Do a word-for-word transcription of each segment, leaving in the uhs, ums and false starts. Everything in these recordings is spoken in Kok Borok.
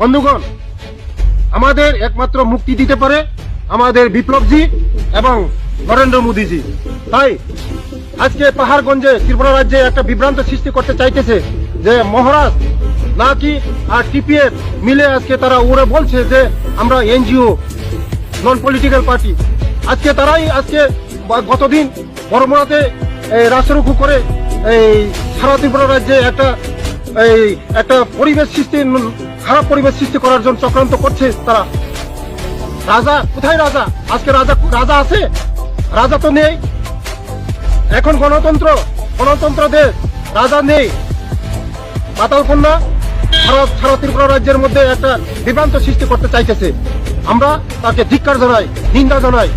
বন্ধুগণ, আমাদের একমাত্র মুক্তি দিতে পারে আমাদের বিপ্লবজি এবং নরেন্দ্র মোদীজি। তাই আজকে পাহাড়গঞ্জে, ত্রিপুরা রাজ্যে একটা বিভ্রান্ত সৃষ্টি করতে চাইতেছে যে মহারাজ নাকি আর টিপিএফ মিলে আজকে তারা ওরা বলছে যে আমরা এনজিও, নন পলিটিক্যাল পার্টি। আজকে তারাই আজকে বা গতদিন বড়মুড়াতে এই রাস্তারোকো করে এই সারা ত্রিপুরা রাজ্যে একটা, এই একটা পরিবেশ সৃষ্টি, খারাপ পরিবেশ সৃষ্টি করার জন্য চক্রান্ত করছে তারা। রাজা কোথায়? রাজা আজকে রাজা, রাজা আছে? রাজা তো নেই। এখন গণতন্ত্র, গণতন্ত্র দেশ, রাজা নেই। পাতালকন্যা সারা, সারা ত্রিপুরা রাজ্যের মধ্যে একটা বিভ্রান্ত সৃষ্টি করতে চাইতেছে। আমরা তাকে ধিক্কার জানাই, নিন্দা জানাই।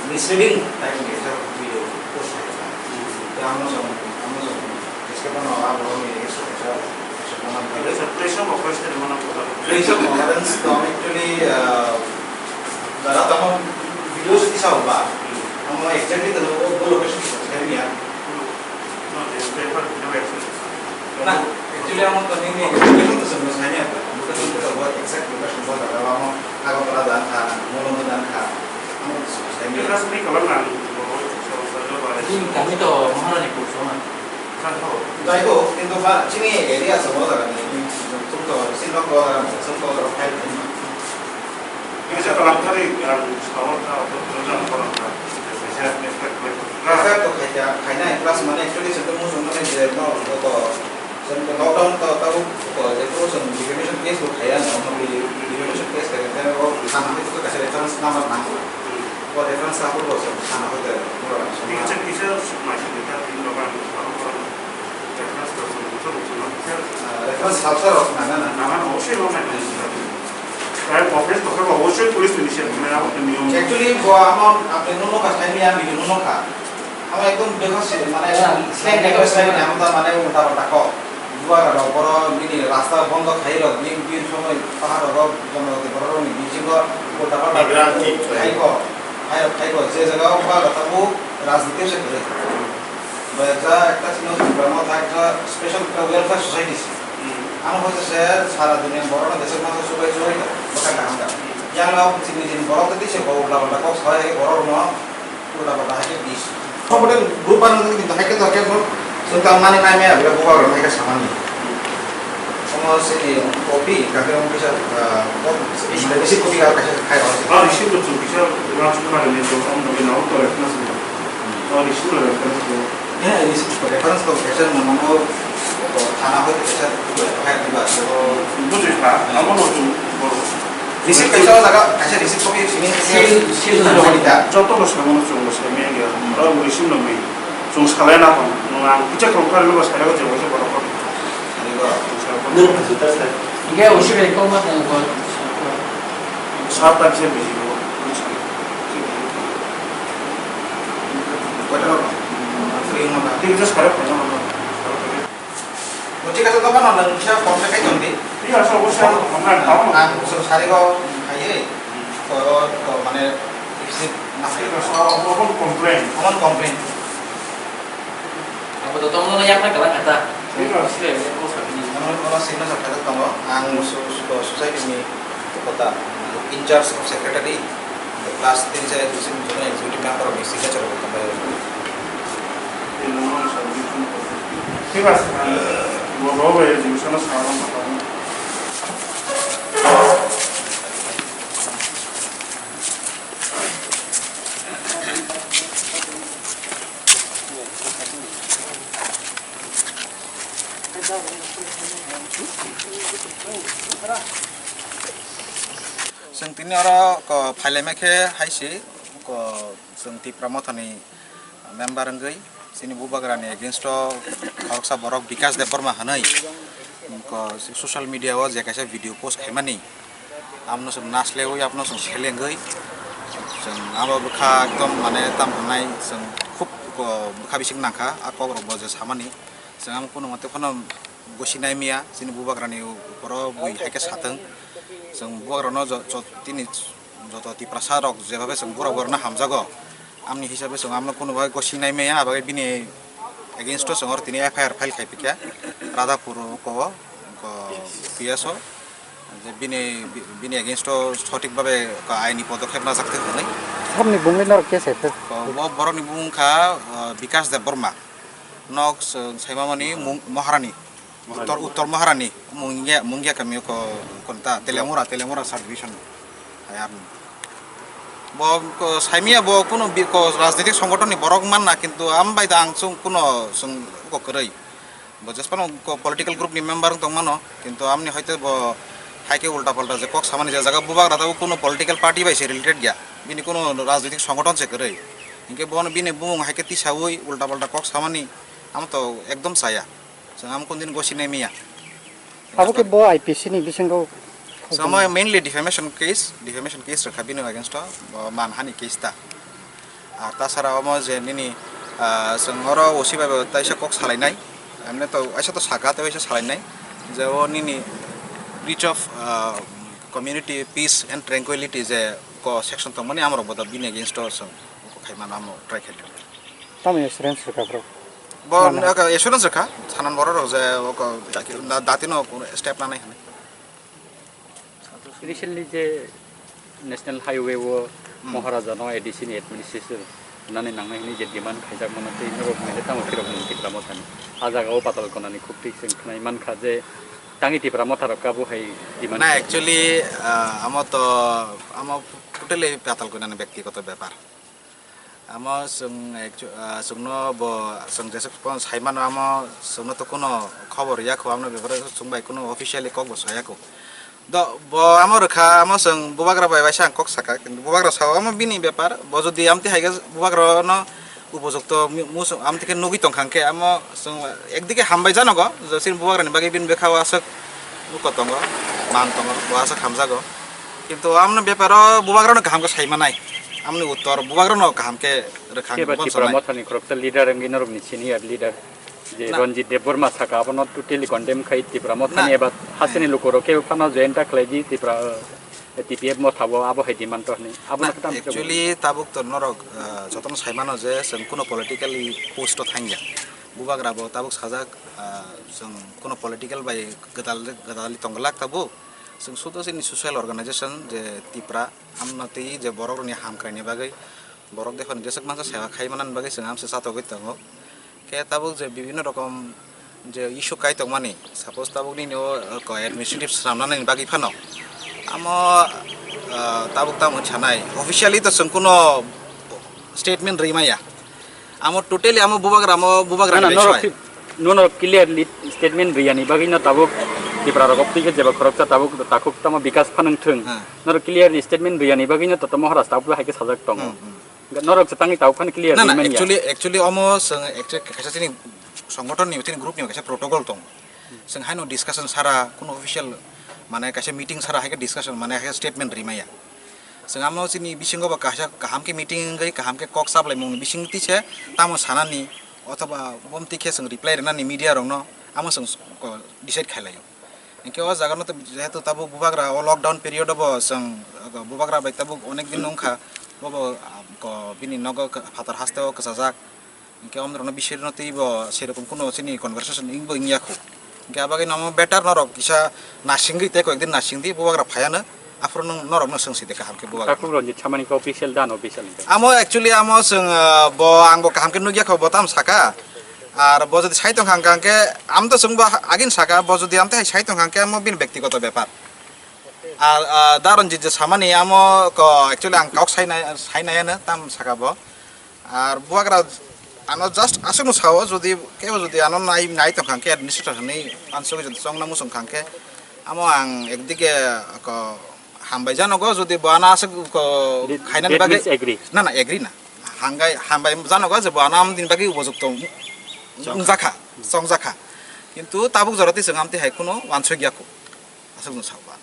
Misleading type ni kaisa video post khaijak. Tei amo chwng, amo chwng description o a borok ni kaisa, kaisa, kaisa comment khaijak. Kaisa place of occurrence ni mano kotha. Place of occurrence to actually, ah, jara tamo video se kisa ba. Amo exactly tamo o location se kisa ya. No, they prefer video access. Na, actually, amo to nini location to swngo sani apa. Location to what exact location ba jara amo Agartala dan kha, Molongo dan kha. Amo to swngo sani. Class ni kalam na, so, so, so, so, Chini kami to Maharani Pur sona. Jai ho, kintu ba chini area se bo jaga ni, tum to sin lok bo jaga ni, sum to jaga khai. Ini saya kalam tadi yang awal ta, apa, terus yang orang ta. Saya expect, Effect to khaikha, khainai, plus mane actually se to mujung mane je no, to, to, se to lockdown to, to, to, je to se defamation case bo khaiya no, no, defamation case khaiya, then bo thana te to kaisa reference number nango. Bo reference number bo se thana hoite, mura. Ini kisa, kisa, masih kita ini orang, orang, orang, reference to, to, to, to, to, to, Ah, reference sal sal rok nang na? Nang na, obviously nang na. Private office to khe obviously police ni siyang nang na, niyom. Actually, bo amo apni nuno ka, sai ni ami nuno ka. Amo ekdom bebas, mane, slang language sai ni amo ta, mane, ulta palta kok. Bubagra rok boro bini rasta bondo khai rok, bini, bini somoi pahar rok, jono rok, borok rok ni bisingo ulta palta kok khai ko, khai rok khai ko, je jaga o bubagra tabuk rajniti se kwrwi. Bai ekta chini Tripura no thai ekta special ekta welfare society se. Ano hoite se sara duniya borok no desek masa subai subai ta bwkha kaham ta. Yang no chini chini borok tei se bo ulta palta kok sai borok no ulta palta hai khe bis. Sobote group ano tei kintu hai khe to khe no chwng tang mani nai maya bwlai bubagra no hai khe samani. Omo chini copy, kake omo kisa, ah, bisi copy ka kaisa khai rw. Ah, receipt rok chwng kisa rang chukmani ni to, omo ni na to reference ni. Oh, receipt rok reference ni. Eh, receipt rok reference to kaisa nangmano, to thana hoi kaisa khai diba. Bujui kha, amo no chwng borok Receipt kaisa o jaga, kaisa receipt copy sini. Seal, seal. Joto no samo no chwng bo sai manya, oro receipt no mi. Chwng salai na tong. Nwng ang kicha kwrwng kha rwno bo sai rwgo je bo se borok ko. Nwng kha juta sai. Hingke usi bai kok ma tong ko. Sir ta kisa busy bo. Koi ta rok. Free mo na. Tei just kharap ko no. Bo thik ase, dokan no nang kisa contact khai tong di. Thik ase, obossoi ang, ang, ang, ang so sari ko khai ye. Ko, ko mane, isi, thik ase, obo complain. Obo complain. Abo to tongno yakna kala kata. Thik ase. Sile, obo sakni. Obo, obo signature khai tongo. Ang so, so, society ni kota, in charge of secretary. Class three se education, executive member of signature of the. Thik ase, bo bo bai education o sa rang kha. Chwng tini oro ko phailai ma khe hai se ko chwng Tipra Motha ni member wngwi chini bubagra ni against o khoroksa borok Bikash Debbarma hwnwi ko social media o je kaisa video post khaimani, abono chwng naslewi abono chwng selengwi chwng abo bwkha ekdom mane tam hwnai chwng khub ko bwkha bising nangkha a kok rok bo je samani chwng amo kunu mote phano gosi nai miya, chini bubagrani uporo bui hai khe satwng. Chwng bubagrano jo-, jo-, tini joto Tiprasa rok jebhabe chwng bura burano hamjago, amni hisabe chwng amno kuno bai gosi nai maya, abo bini against o chwng oro tini F I R file khai pikha Radhapur ko, ko P S o, je bini, bini against o sothik bhabe ko aini podokhep najak thik hwnwi. Sabni bungwi norok khe se thik? Ko bo borokni bumung kha, uh, Bikash Debbarma. Nok chwng saimamani mung-, Maharani. Uttor, Uttor Maharani, Mungia, Mungia kami ko, konta, Telemura, Telemura subdivision. Ayarni. Bo ko saimia bo kuno bi-, ko rajnitik songgothon ni borok manna, kintu am bai da ang chwng kuno chwng ko kwrwi. Bo jespano ko political group ni member wng tongmano, kintu amni hoite bo hai khe ulta palta je kok samani je jaga bubagra tabuk kuno political party bai se related ya. Bini kuno rajnitik songgothon se kwrwi. Hinkhe bono bini bumung hai khe tisaui ulta palta kok samani amo to ekdom chaya. Chwng amo kunu din gosi nai miya. Abo khe bo I P C ni bisingo. Chwng amo mainly defamation case, defamation case rwkha bini against o, bo manhani case ta. Ar tasara omo je nini, ah, chwng oro O C bai bo taisa kok salainai, emne to aisa to saka tei aisa salainai, je o nini breach of, ah, community peace and tranquility je ko section tongmani amrok bo da bini against o chwng khaimano amo try khaidi. Tamo assurance rwkha bro? Bo Mano. Aka assurance rwkha, sanan borok rok je oko dati-, da-, dati no step nanai hwnwi. Recently je National Highway o Hmm. Maharaja no A D C ni administration nani nangnai hwnwi je demand khaijak mano tei norok nai tamo khirok mung Tipra Motha ni. A jaga o Patal Kona ni khuk twi chwng khnai mankha je tangi Tipra Motha rok kabo hai demand Na khaijak. Actually, ah, amo to, amo totally Patal Kona ni byaktigoto bepar. Amo chwng actu-, ah, chwngno bo chwng jesuk phano sai mano, amo chwngno to kuno khobor ya kho, amo bepare chwng bai kuno officially kok bo saya kho. Do, bo amo rwkha, amo chwng bubagra bai waisa ang kok saka, kintu bubagra sao amo bini bepar, bo jodi amtwi hai khe bubagrano upojukto mu-, muchung amtwi khe nugwi tongkha hwnkhe amo chwng ekdike hambai janogo, je chini bubagrani bagwi bini bwkhao aswk nuko tongo, man tongo, bo aswk hamjago. Kintu amoni beparo bubagrano kaham khe sai manai. Amoni uttor bubagrano kaham khe rwkha Khe ba hwnwi Tipra sabai. Mothani khoroksa leader wngwi norokni senior leader je Na. Ranjit Debbarma saka abono totally condemn khai Tipra Mothani Na. Eba hasini lukurok khe phano join ta khlaidi Tipra, eh, T P F Motha bo abo hai demand to hwnwi. Abono Na, khe tamo khe actually tabuk to norok, eh, jotono sai mano je chwng kuno political post o thangya. Bubagra bo tabuk sajak, eh, chwng kuno political bai gwdal, gwdali tongglak tabuk. Chwng sudo chini social organization je Tipra amno twi je borok rokni hamkraini bagwi borok dephani jeswk mansa sewa khai manani bagwi chwng amse chatogwi tongo. Khe tabuk je bibhinno rokom je issue kai tongmani, suppose tabuk nini o, uh, ko administrative swnamnani bagwi phano amo, uh, tabuk tamo sanai officially to chwng kuno statement rwi maya. Amo totally amo bubagra, amo bubagra Nana, ni norok soi. Norok clearly statement riyani bagwi no tabuk Tipra rok twi khe jeba khoroksa tabuk takhuk tamo bikas phanang thung. Hmm. Norok clear statement riyani bagwi no totomo hora tabuk hai khe sajak tongo. Hmm, hmm. Norok se tangwi tabuk phan clear na, na, rwi manya. Actually, actually, omo chwng actually kaisa chini songgothon ni, chini group ni kaisa protocol tong. Chwng haino discussion sara, kuno official, mane, kaisa meeting sara hai khe discussion, mane, hai khe statement rimaya. Chwng amo chini bisingo bo kaisa kaham khe meeting wngwi, kaham khe kok chaplaimung ni bising twi se tamo sanani, othoba bom twi khe chwng reply rwnani media rokno, amo chwng ko-, decide khailaio. Hinkhe o jaga no to jehetu tabuk bubagra o lockdown period o bo chwng bubagra bai tabuk onek din wngkha, bobo, ah, ko-, bini nogo phatar haste o kwchajak. Hinkhe omorokno bisirno twibo serokom kuno chini conversation wngbo wngya kho. Hinkhe abagwi no omo better norok kisa nasingwi tei koyekdin nasingdi, bubagra phaiano, aphuru nwng norokno swngsi de kaham khe bubagra. Takhuk Ranjit samani khe official da unofficial hinkhe? Amo actually amo chwng, ah, bo angbo kaham khe nukya kho, bo tam saka. Ar bo jodi sai tongkha hwnkha hinkhe, am to chwngbo agin saka, bo jodi amte hai sai tongkha hinkhe amo bini bektigoto bepar. Ar, ah, da Ranjit je samani amo ko actually ang kok sai nai, sai naiano tam saka bo. Ar bubagra ano just aswkno sao, jodi kebo jodi ano nai, nai tongkha khe administrator hinwi ansugwi jodi chongna muchung kha khe, amo ang ekdike ko hambai janogo, jodi bo ano aswk ko That, khainani that bagwi means agree. Na, na, agree na. Hanggai, hambai janogo je bo ano amoni bagwi upojukto wngjakha, chongjakha. Kintu tabuk jora twi chwng amtwi hai kuno wansuk ya kho. Aswkno sao ba.